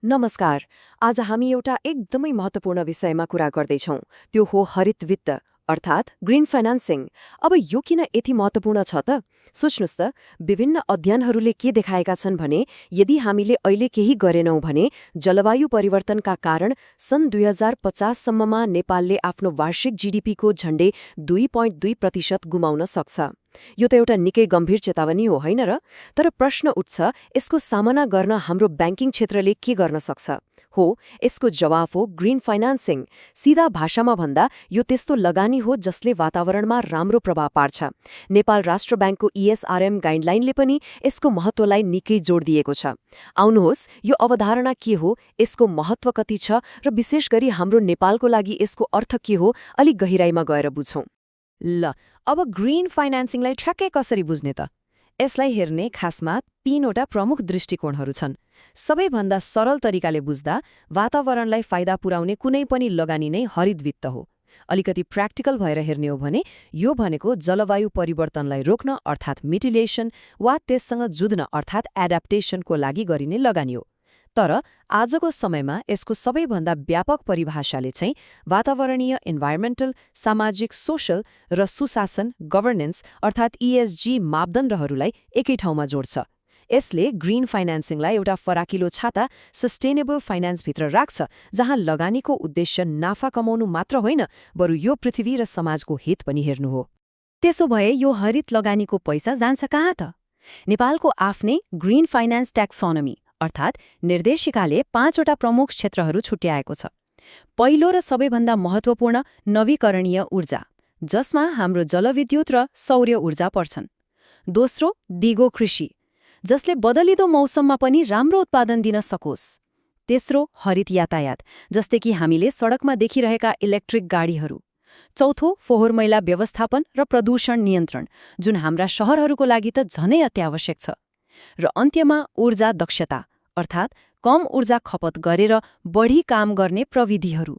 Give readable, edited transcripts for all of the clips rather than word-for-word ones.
नमस्कार। आज हामी एउटा एकदमै महत्त्वपूर्ण विषयमा कुरा गर्दैछौँ। त्यो हो हरित वित्त अर्थात् ग्रीन फाइनान्सिङ। अब यो किन यति महत्त्वपूर्ण छ त? सोच्नुस् त, विभिन्न अध्ययनहरूले के देखाएका छन् भने यदि हामीले अहिले केही गरेनौँ भने जलवायु परिवर्तनका कारण सन् 2050 सम्ममा नेपालले आफ्नो वार्षिक जीडीपीको झण्डै 2.2% गुमाउन सक्छ। यो त एउटा निकै गम्भीर चेतावनी हो, होइन र? तर प्रश्न उठ्छ, यसको सामना गर्न हाम्रो ब्याङ्किङ क्षेत्रले के गर्न सक्छ? हो, यसको जवाफ हो ग्रीन फाइनान्सिङ। सीधा भाषामा भन्दा यो त्यस्तो लगानी हो जसले वातावरणमा राम्रो प्रभाव पार्छ। नेपाल राष्ट्र ब्याङ्कको ESRM गाइडलाइनले पनि यसको महत्त्वलाई निकै जोड दिएको छ। आउनुहोस्, यो अवधारणा के हो, यसको महत्त्व कति छ र विशेष गरी हाम्रो नेपालको लागि यसको अर्थ के हो, अलिक गहिराईमा गएर बुझौँ। ल, अब ग्रीन फाइनान्सिङलाई ठ्याक्कै कसरी बुझ्ने त? यसलाई हेर्ने खासमा तीनवटा प्रमुख दृष्टिकोणहरू छन्। सबैभन्दा सरल तरिकाले बुझ्दा वातावरणलाई फाइदा पुर्याउने कुनै पनि लगानी नै हरित वित्त हो। अलिकति प्र्याक्टिकल भएर हेर्ने हो भने यो भनेको जलवायु परिवर्तनलाई रोक्न अर्थात् मिटिलेसन वा त्यससँग जुध्न अर्थात् एडाप्टेसनको लागि गरिने लगानी हो। तर आजको समयमा यसको सबैभन्दा व्यापक परिभाषाले चाहिँ वातावरणीय इन्भाइरोमेन्टल, सामाजिक, सोशल र सुशासन गभर्नेन्स अर्थात् ESG मापदण्डहरूलाई एकै ठाउँमा जोड्छ। यसले ग्रीन फाइनान्सिङलाई एउटा फराकिलो छाता सस्टेनेबल फाइनान्सभित्र राख्छ, जहाँ लगानीको उद्देश्य नाफा कमाउनु मात्र होइन, बरु यो पृथ्वी र समाजको हित पनि हेर्नु हो। त्यसो भए यो हरित लगानीको पैसा जान्छ कहाँ त? नेपालको आफ्नै ग्रीन फाइनान्स ट्याक्सोनोमी अर्थात् निर्देशिकाले 5वटा प्रमुख क्षेत्रहरू छुट्याएको छ। पहिलो र सबैभन्दा महत्त्वपूर्ण नवीकरणीय ऊर्जा, जसमा हाम्रो जलविद्युत र सौर्य ऊर्जा पर्छन्। दोस्रो, दिगो कृषि, जसले बदलिदो मौसममा पनि राम्रो उत्पादन दिन सकोस्। तेस्रो, हरित यातायात, जस्तै कि हामीले सडकमा देखिरहेका इलेक्ट्रिक गाडीहरू। चौथो, फोहोर मैला व्यवस्थापन र प्रदूषण नियन्त्रण, जुन हाम्रा शहरहरूको लागि त झनै अत्यावश्यक छ। र अन्त्यमा ऊर्जा दक्षता अर्थात् कम ऊर्जा खपत गरेर बढी काम गर्ने प्रविधिहरू।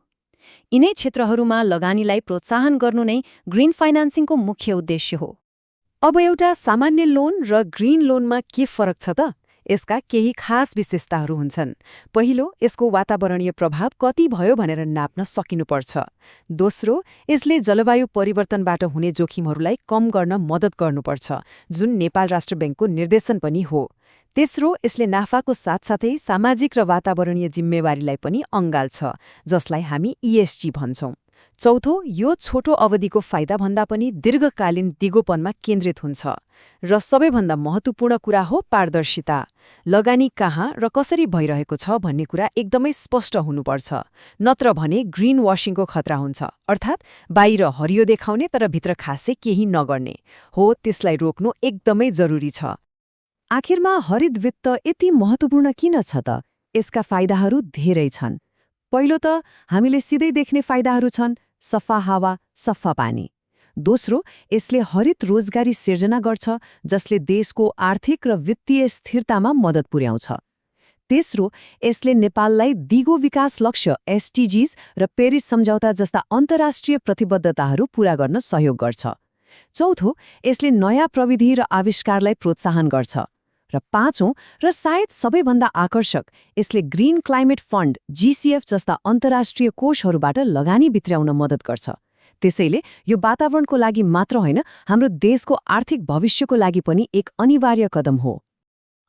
यिनै क्षेत्रहरूमा लगानीलाई प्रोत्साहन गर्नु नै ग्रीन फाइनान्सिङको मुख्य उद्देश्य हो। अब एउटा सामान्य लोन र ग्रीन लोनमा के फरक छ त? यसका केही खास विशेषताहरू हुन्छन्। पहिलो, यसको वातावरणीय प्रभाव कति भयो भनेर नाप्न सकिनुपर्छ। दोस्रो, यसले जलवायु परिवर्तनबाट हुने जोखिमहरूलाई कम गर्न मद्दत गर्नुपर्छ, जुन नेपाल राष्ट्र ब्याङ्कको निर्देशन पनि हो। तेस्रो, यसले नाफाको साथसाथै सामाजिक र वातावरणीय जिम्मेवारीलाई पनि अँगाल्छ, जसलाई हामी ESG भन्छौँ। चौथो, यो छोटो अवधिको फाइदाभन्दा पनि दीर्घकालीन दिगोपनमा केन्द्रित हुन्छ। र सबैभन्दा महत्त्वपूर्ण कुरा हो पारदर्शिता। लगानी कहाँ र कसरी भइरहेको छ भन्ने कुरा एकदमै स्पष्ट हुनुपर्छ, नत्र भने ग्रीन वाशिङको खतरा हुन्छ, अर्थात् बाहिर हरियो देखाउने तर भित्र खासै केही नगर्ने हो। त्यसलाई रोक्नु एकदमै जरुरी छ। आखिरमा हरित वित्त यति महत्त्वपूर्ण किन छ त? यसका फाइदाहरू धेरै छन्। पहिलो त हामीले सिधै देख्ने फाइदाहरू छन्, सफा हावा, सफा पानी। दोस्रो, यसले हरित रोजगारी सिर्जना गर्छ, जसले देशको आर्थिक र वित्तीय स्थिरतामा मद्दत पुर्याउँछ। तेस्रो, यसले नेपाललाई दिगो विकास लक्ष्य SDGs र पेरिस सम्झौता जस्ता अन्तर्राष्ट्रिय प्रतिबद्धताहरू पूरा गर्न सहयोग गर्छ। चौथो, यसले नयाँ प्रविधि र आविष्कारलाई प्रोत्साहन गर्छ। र पाँचौं र सायद सबैभन्दा आकर्षक, यसले ग्रीन क्लाइमेट फन्ड GCF जस्ता अन्तर्राष्ट्रिय कोषहरूबाट लगानी भित्र्याउन मद्दत गर्छ। त्यसैले यो वातावरणको लागि मात्र होइन, हाम्रो देशको आर्थिक भविष्यको लागि पनि एक अनिवार्य कदम हो।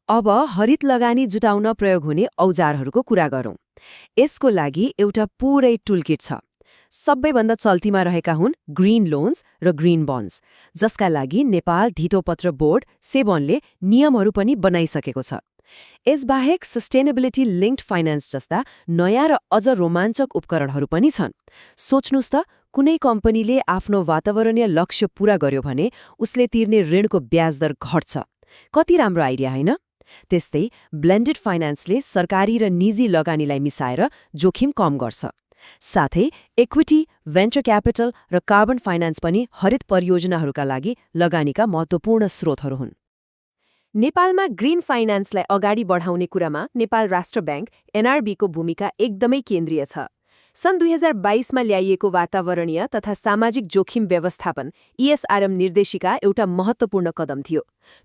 अब हरित लगानी जुटाउन प्रयोग हुने औजारहरूको कुरा गरौँ। यसको लागि एउटा पुरै टुलकिट छ। सबैभन्दा चल्तीमा रहेका हुन् ग्रीन लोन्स र ग्रीन बन्ड्स, जसका लागि नेपाल धितोपत्र बोर्ड सेबनले नियमहरू पनि बनाइसकेको छ। यसबाहेक सस्टेनेबिलिटी लिङ्क्ड फाइनान्स जस्ता नयाँ र अझ रोमाञ्चक उपकरणहरू पनि छन्। सोच्नुस् त, कुनै कम्पनीले आफ्नो वातावरणीय लक्ष्य पूरा गर्यो भने उसले तिर्ने ऋणको ब्याज दर घट्छ। कति राम्रो आइडिया, होइन? त्यस्तै ब्लेन्डेड फाइनान्सले सरकारी र निजी लगानीलाई मिसाएर जोखिम कम गर्छ। साथै इक्विटी, भेन्चर क्यापिटल र कार्बन फाइनान्स पनि हरित परियोजनाहरूका लागि लगानीका महत्त्वपूर्ण स्रोतहरू हुन्। नेपालमा ग्रीन फाइनान्सलाई अगाडि बढाउने कुरामा नेपाल राष्ट्र ब्याङ्क NRB को भूमिका एकदमै केन्द्रीय छ। सन् 2022मा ल्याइएको वातावरणीय तथा सामाजिक जोखिम व्यवस्थापन ESRM निर्देशिका एउटा महत्त्वपूर्ण कदम थियो।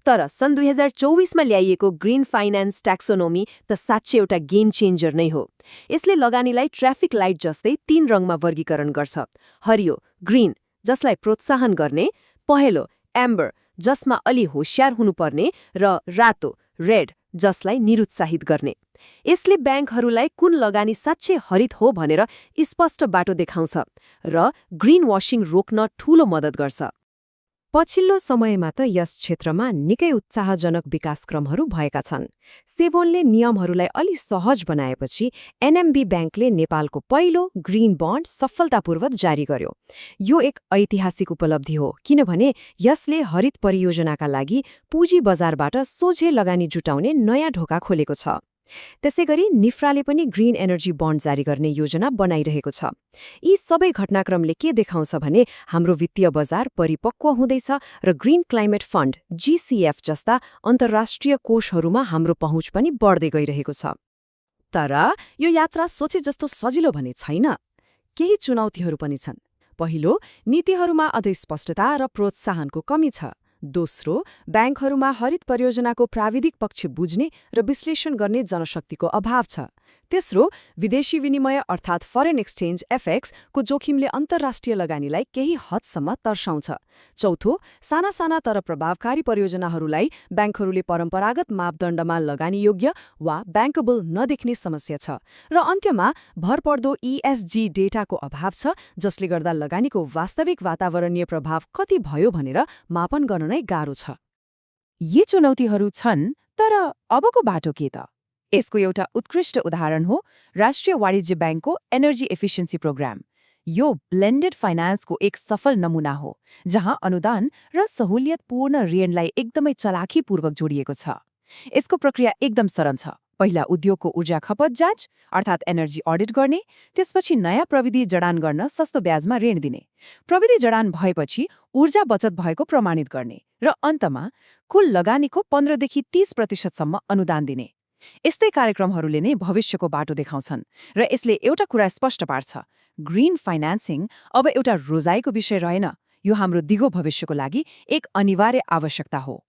तर सन् 2024मा ल्याइएको ग्रीन फाइनान्स ट्याक्सोनोमी त साँच्चै एउटा गेम चेन्जर नै हो। यसले लगानीलाई ट्राफिक लाइट जस्तै 3 रङमा वर्गीकरण गर्छ। हरियो ग्रीन, जसलाई प्रोत्साहन गर्ने, पहेँलो एम्बर, जसमा अलि होशियार हुनुपर्ने, र रातो रेड, जसलाई निरुत्साहित गर्ने। यसले ब्याङ्कहरूलाई कुन लगानी साँच्चै हरित हो भनेर स्पष्ट बाटो देखाउँछ र ग्रीन वाशिङ रोक्न ठूलो मद्दत गर्छ। पछिल्लो समयमा त यस क्षेत्रमा निकै उत्साहजनक विकासक्रमहरू भएका छन्। सेबोनले नियमहरूलाई अलि सहज बनाएपछि NMB ब्याङ्कले नेपालको पहिलो ग्रीन बन्ड सफलतापूर्वक जारी गर्यो। यो एक ऐतिहासिक उपलब्धि हो, किनभने यसले हरित परियोजनाका लागि पुँजी बजारबाट सोझै लगानी जुटाउने नयाँ ढोका खोलेको छ। त्यसैगरी निफ्राले पनि ग्रीन एनर्जी बन्ड जारी गर्ने योजना बनाइरहेको छ। यी सबै घटनाक्रमले के देखाउँछ भने हाम्रो वित्तीय बजार परिपक्व हुँदैछ र ग्रीन क्लाइमेट फन्ड GCF जस्ता अन्तर्राष्ट्रिय कोषहरूमा हाम्रो पहुँच पनि बढ्दै गइरहेको छ। तर यो यात्रा सोचे जस्तो सजिलो भने छैन। केही चुनौतीहरू पनि छन्। पहिलो, नीतिहरूमा अझै स्पष्टता र प्रोत्साहनको कमी छ। दोस्रो, ब्याङ्कहरूमा हरित परियोजनाको प्राविधिक पक्ष बुझ्ने र विश्लेषण गर्ने जनशक्तिको अभाव छ। तेस्रो, विदेशी विनिमय अर्थात् फरेन एक्सचेन्ज FX को जोखिमले अन्तर्राष्ट्रिय लगानीलाई केही हदसम्म तर्साउँछ। चौथो, साना साना तर प्रभावकारी परियोजनाहरूलाई ब्याङ्कहरूले परम्परागत मापदण्डमा लगानी योग्य वा ब्याङ्केबल नदेख्ने समस्या छ। र अन्त्यमा भरपर्दो ESG डेटाको अभाव छ, जसले गर्दा लगानीको वास्तविक वातावरणीय प्रभाव कति भयो भनेर मापन गर्न नै गाह्रो छ। यी चुनौतीहरू छन्, तर अबको बाटो के त? यसको एउटा उत्कृष्ट उदाहरण हो राष्ट्रिय वाणिज्य ब्याङ्कको एनर्जी एफिसिएन्सी प्रोग्राम। यो ब्लेन्डेड फाइनान्सको एक सफल नमुना हो, जहाँ अनुदान र सहुलियतपूर्ण ऋणलाई एकदमै चलाखीपूर्वक जोडिएको छ। यसको प्रक्रिया एकदम सरल छ। पहिला उद्योगको ऊर्जा खपत जाँच अर्थात् एनर्जी अडिट गर्ने, त्यसपछि नयाँ प्रविधि जडान गर्न सस्तो ब्याजमा ऋण दिने, प्रविधि जडान भएपछि ऊर्जा बचत भएको प्रमाणित गर्ने, र अन्तमा कुल लगानीको 15 देखि 30% अनुदान दिने। यस्तै कार्यक्रमहरूले नै भविष्यको बाटो देखाउँछन् र यसले एउटा कुरा स्पष्ट पार्छ, ग्रीन फाइनान्सिङ अब एउटा रोजाइको विषय रहेन, यो हाम्रो दिगो भविष्यको लागि एक अनिवार्य आवश्यकता हो।